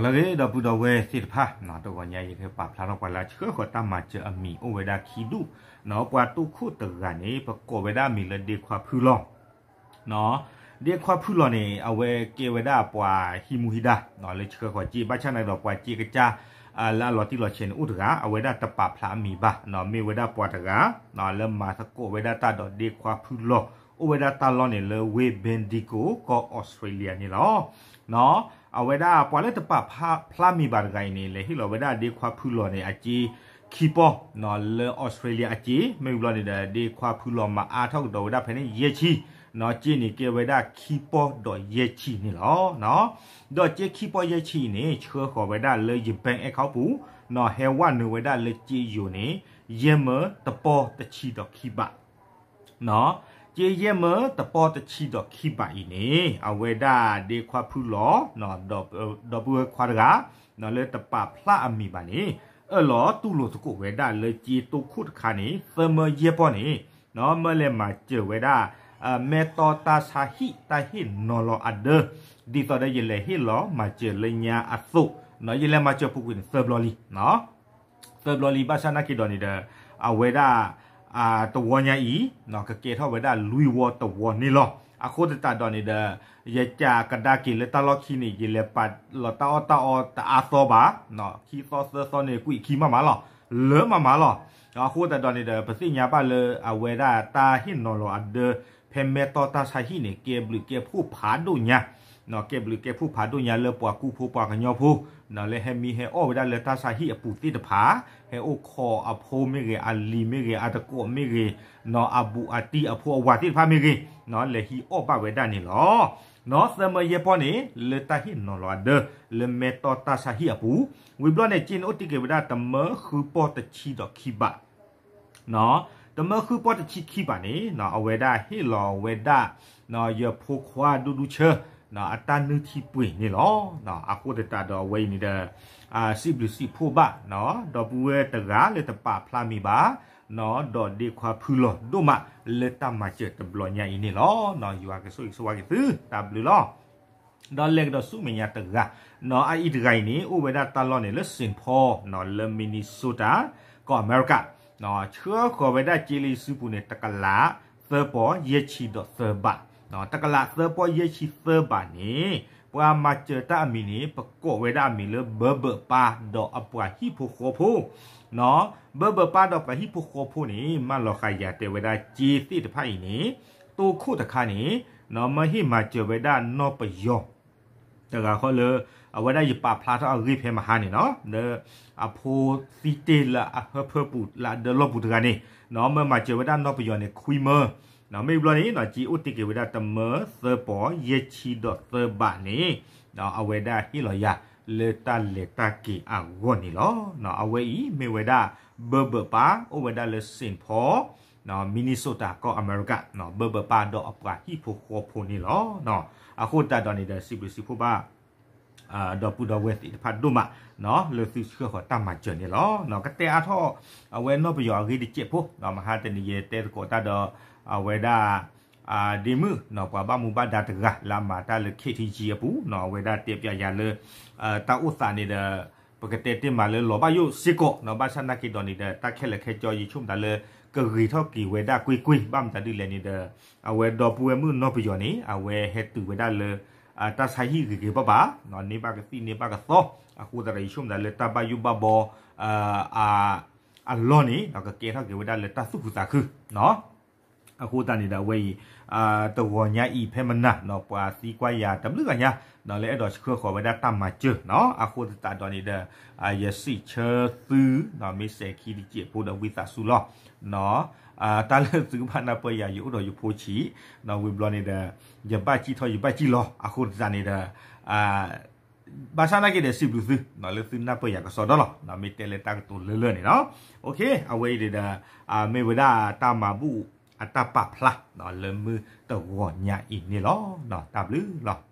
လၢအဂ့ၤ ဒီပုၢ်ဒီဝဲၢ်သ့ၣ်တဖၣ်, တဂီၤညါအံၤ ယကပာ်ဖျါထီၣ်ပှၤလၢအဆှၢဃီၤတၢ်မၤစၢၤအမံၤ အိၣ်ဝဲဒၣ်ခံဒူၣ်, ပှၤတိခိၣ်တဂၤန့ၣ် ပကိးဝဲဒၣ်အမံၤလၢဒ့ခွါဖုလီၤ. ဒ့ခွါဖုလီၤန့ၣ် အဝဲကဲဝဲဒၣ်ပှၤဟံးမူဟံးဒါ လၢဆှၢဃီၤစ့ ဘၣ်ဆၣ်နာ်က့ဒီး ပှၤစ့ကစၢ် လၢအလီၤတံၢ်လီၤဆဲးန့ၣ်အိၣ်တဂၤ အဝဲဒၣ်တပာ်ဖျါအမံၤဘၣ်, မ့ၢ်ဝဲဒၣ်ပှၤတဂၤ လၢမၤသကိးဝဲဒၣ်တၢ်ဒီးဒ့ခွါဖုလီၤ အိၣ်ဝဲဒၣ်တၢ်လီၢ်န့ၣ်လၢဝ့ၢ် Bendigo ကီၢ်အီစထြ့လယါန့ၣ်လီၤ. အဝဲဒၣ်ပှၤလၢတပာ်ဖျါမံၤဘၣ်တဂၤအံၤန့ၣ် လဲၤဟ့ၣ်လီၤဝဲဒၣ်ဒ့ခွါဖုလီၤန့ၣ် အစ့ခံပီၢ် လၢအီစထြ့လယါအစ့ မ့ၢ်ဘျီန့ၣ်ဒီး ဒ့ခွါဖုလီၤမၤအါထီၣ်ကဒီးဝဲဒၣ်ဖဲန့ၣ် ယဲၢ်ဆံ, စ့န့ၣ်ကဲဝဲဒၣ်ခံပီၢ်ဒီးယဲၢ်ဆံန့ၣ်လီၤ. ဒီးစ့ခံပီၢ်ယဲၢ်ဆံအံၤန့ၣ် ဆှၢဃီၤဝဲဒၣ်လၢယ bank account ပူၤ, ဟဲဝဲနုာ်ဝဲဒၣ်လၢစ့ယိၤန့ၣ် ယဲၢ်မၢတပီၢ်တဆံဒီးခံဘး စ့ယဲၢ်မၢတပီၢ်တဆံဒီးခံဘးအံၤန့ၣ် အဝဲဒၣ်ဒ့ခွါဖုလီၤ ဒီပုၢ်ဝဲၢ်ခွါတဂၤ လၢတပာ်ဖျါအမံၤဘၣ်န့ၣ် အၢၣ်လီၤတူၢ်လိာ်သကိးဝဲဒၣ်လၢစ့တိခိၣ်တခါန့ၣ် သၢမၢယဲၢ်ပီၢ်န့ၣ် မၢလဲၤမၤစၢၤဝဲဒၣ် မဲတီတၢ်ဆါဟံၣ်တၢ်ဟ့ၣ်နီၤလီၤအဒၢ ဒ်သိးဒီးယလဲၤဟ့ၣ်လီၤမၤစၢၤလၢညါအသိး ယလဲၤမၤစၢၤပူၤကွံာ်န့ၣ် သၢဘျီလံ သၢဘျီလံ ဘၣ်ဆၣ်နာ်က့ဒီးန့ၣ်ဒီး အဝဲဒၣ် တဝီညါအံၤ ကကဲထီၣ်ဝဲဒၣ်လွံၢ်ဝီတဝီန့ၣ်လီၤ. အဃိသတးဒီးန့ၣ်ဒီး ယကးကဒါက့ၤလၢတၢ်လီၢ်ခံန့ၣ် ယလဲၤပာ်လီၤတၢ်အီၣ်တၢ်အီတအါသီဘၣ်, ခံသီသၢသီန့ၣ် ကွံာ်ခံမးမးလီၤ, လၢမးမးလီၤ. အဃိသတးဒီးန့ၣ်ဒီး ပသ့ၣ်ညါဘၣ်လၢအဝဲဒၣ်တၢ်ဟ့ၣ်နီၤလီၤအဒၢ ဖဲမဲတီတၢ်ဆါဟံၣ်န့ၣ် ကဲဘျုးကဲဖှိၣ်ဖးဒိၣ်ညါ ကဲဘျုးကဲဖှိၣ်ဖးဒိၣ်ညါလၢပှၤကူဖိပှၤကညီဖိ လၢဟဲမံဟဲအီၣ်ဝဲဒၣ်လၢတၢ်ဆါဟံၣ်အပူၤသ့ၣ်တဖၣ်, ဟဲအိၣ်ခိးအဖိမ့ၢ်ဂ့ၤ အလံၤမ့ၢ်ဂ့ၤ အတကိးမ့ၢ်ဂ့ၤ အဘူးအတံၢ်အဖိအဝၤသ့ၣ်တဖၣ်မ့ၢ်ဂ့ၤ လဲၤဟံးအီၣ်ဘၣ်ဝဲဒၣ်န့ၣ်လီၤ. သၢမၢယဲၢ်ပီၢ်န့ၣ် လၢတၢ်ဟ့ၣ်နီၤလီၤအဒၢ လၢမဲတီတၢ်ဆါဟံၣ်အပူၤ, ဝံၤဘျီန့ၣ် စ့န့ၣ်အိၣ်တ့ၢ်က့ၤဝဲဒၣ်တမၢဃုပီၢ်တဆံဒီးခံဘး တမၢဃုပီၢ်တဆံခံဘးန့ၣ် အဝဲဒၣ်ဟ့ၣ်လီၤဝဲဒၣ် ယဖိခွါဒူဒူဆၢ အတၢ်နုၢ်ထံပှ့ၤန့ၣ်လီၤ. အဃိသတးဒီးအဝဲအံၤန့ၣ်ဒီး စံးဘျုးစံးဖှိၣ်ဘၣ် ဒီပုၢ်ဝဲၢ်တဂၤလၢတပာ်ဖျါမံၤဘၣ် ဒီးဒ့ခွါဖုလီၤဒိၣ်မး လၢတၢ်မၤစၢၤတဘျီညါအံၤန့ၣ်လီၤ. ယွၤကဆိၣ်ဂ့ၤဆိၣ်ဝါက့ၤသု တၢ်ဘျုးလီၤ. ဒီးလဲၤကဒီးဆူမဲာ်ညါတဂၤ အအံၤတဂၤအံၤန့ၣ် အိၣ်ဝဲဒၣ်တၢ်လီၢ်န့ၣ်လၢ Saint Paul လၢ Minnesota ကီၢ်အမဲရကၤ ဆှၢဃီၤဝဲဒၣ်စ့လၢယစုပူၤန့ၣ် တကလး သၢပီၢ်ယဲၢ်ဆံဒီးသၢဘး, တကလးသၢပီၢ်ယဲၢ်ဆံသၢဘးန့ၣ် ပှၤမၤစၢၤတၢ်အမံၤန့ၣ် ပကိးဝဲဒၣ်အမံၤလၢ ဘၢဘၢၣ်ပၢ်ဒီးအပှၤဟံၣ်ဖိဃီဖိ ဘၢဘၢၣ်ပၢ်ဒီးပှၤဟံၣ်ဖိဃီဖိန့ၣ် မၢလီၤဃာ်ယၤတဲဝဲဒၣ်စ့သ့ၣ်တဖၣ်အံၤန့ၣ် တိခိၣ်တခါန့ၣ် မၢဟ့ၣ်မၤစၢၤဝဲဒၣ်နီၢ်ပယီၤ တဂၤဃီလၢ အဝဲဒၣ်ယပာ်ဖျါထီၣ်အဂ့ၢ်ဖဲမဟါန့ၣ်နီၤ လၢ အဖိသံတ့ၢ်လၢအဟၢဖၢပူၤလၢအဒၢလီၢ်ပူၤတဂၤန့ၣ် မၢမၤစၢၤဝဲဒၣ်နီၢ်ပယီၤန့ၣ် ခွံမၢ မ့ၢ်ဘျီန့ၣ် စ့အိၣ်တ့ၢ်က့ၤဝဲဒၣ်တမၢသၢပီၢ်ယဲၢ်ဆံဒီးသၢဘးန့ၣ် အဝဲဒၣ်ဟ့ၣ်လီၤယၤ လၢတၢ်လဲၤတၢ်က့ၤအဂီၢ်န့ၣ်လီၤ. အဝဲအံၤမ့ၢ်ဝဲဒၣ် ဘၢဘၢၣ်ပၢ် အိၣ်ဝဲဒၣ်လၢ Saint Paul Minnesota ကီၢ်အမဲရကၤ ဘၢဘၢၣ်ပၢ်ဒီးအပှၤဟံၣ်ဖိဃီဖိန့ၣ်လီၤ. အဃိသတးဒီးန့ၣ်ဒီး စံးဘျုးစံးဖှိၣ်ဘၣ် ဒီပုၢ်ဒီဝဲၢ်သ့ၣ်တဖၣ်ဒိၣ်မး လၢသုဆှၢဃီၤတၢ်မၤစၢၤန့ၣ်လီၤ. ကတဲအါထီၣ် အဝဲနီၢ်ပယီၤအဂ့ၢ်တစဲးဖိ မဟါတနံၤယတဲသကိးတၢ်ဒီး အဝဲဒၣ် ဒ့မုၣ် ပှၤဘၣ်မူဘၣ်ဒါတဂၤ လၢအမၤတၢ်လၢ K T G အပူၤ အဝဲဒၣ်တဲပျးယၤလၢ တၢ်အိၣ်သးန့ၣ်ဒီး ပကတဲတ့ၢ်မးလၢလီၤဘၣ်ယိၣ်စ့ၢ်ကီး ဘၣ်ဆၣ်နာ်က့ဒီးန့ၣ်ဒီး တၢ်ခဲလၢာ်ခဲဆ့ ယဆိကမိၣ်သးလၢ ကဂ့ၤထီၣ်က့ၤဝဲဒၣ်ကွ့ၢ်ကွ့ၢ် ဘၣ်မတၤဒ်လဲၣ်န့ၣ်ဒီး အဝဲဒီပုၢ်ဝဲၢ်မုၣ်နီၢ်ပယီၤန့ၣ် အဝဲဟဲတုၤဝဲဒၣ်လၢ တၢ်ဆါဟံၣ်ဂ့ၤဂ့ၤဘၣ်ဘၣ် န့ၢ်ဘၣ်ကသံၣ်န့ၢ်ဘၣ်ကသီ အဃိသတးဒီး ယဆိကမိၣ်သးလၢတၢ်ဘၣ်ယိၣ်ဘၣ်ဘီ အလီၢ်န့ၣ် ကကဲထီၣ်က့ၤဝဲဒၣ်လၢတၢ်သူၣ်ခုသးခု အဃိသတးန့ၣ်ဒီးအဝဲအံၤ တဂီၤညါအံၤဖဲမနၤ ပှၤသံကွၢ်ယၤတဘျုးဂၤညါ လၢအဲၣ်ဒိးဆှၢဃီၤဝဲဒၣ်တၢ်မၤစၢၤ အဃိသတးဒီးန့ၣ်ဒီး ယစံးဆၢသု မ့ၢ်စဲၤခံတစဲးဖိဒီးဝံသးစူၤလီၤ. တၢ်လၢသုကဘၣ်နၢ်ပၢၢ်ယၤ ယအိၣ်ဒီးယဖိဆံး ဝံၤဘျီန့ၣ်ဒီး ယဘၣ်စံၣ်ထီၣ်ယဘၣ်စံၣ်လီၤ အဃိသတးန့ၣ်ဒီး ဘၣ်ဆၣ်နာ်က့ဒီးစံးဘျုးသု လၢသုနၢ်ပၢၢ်ယၤကစီဒီလီၤ. မ့ၢ်တဲလၢတၢ်ကတိၤလၢလၢန့ၣ်လီၤ. အဝဲအံၤဒီး မ့ၢ်ဝဲဒၣ်တၢ်မၤဘူၣ်အတၢ်ပာ်ဖျါ လၢမုၢ်တဂီၤညါအံၤန့ၣ်လီၤ. တၢ်ဘျုးလီၤ.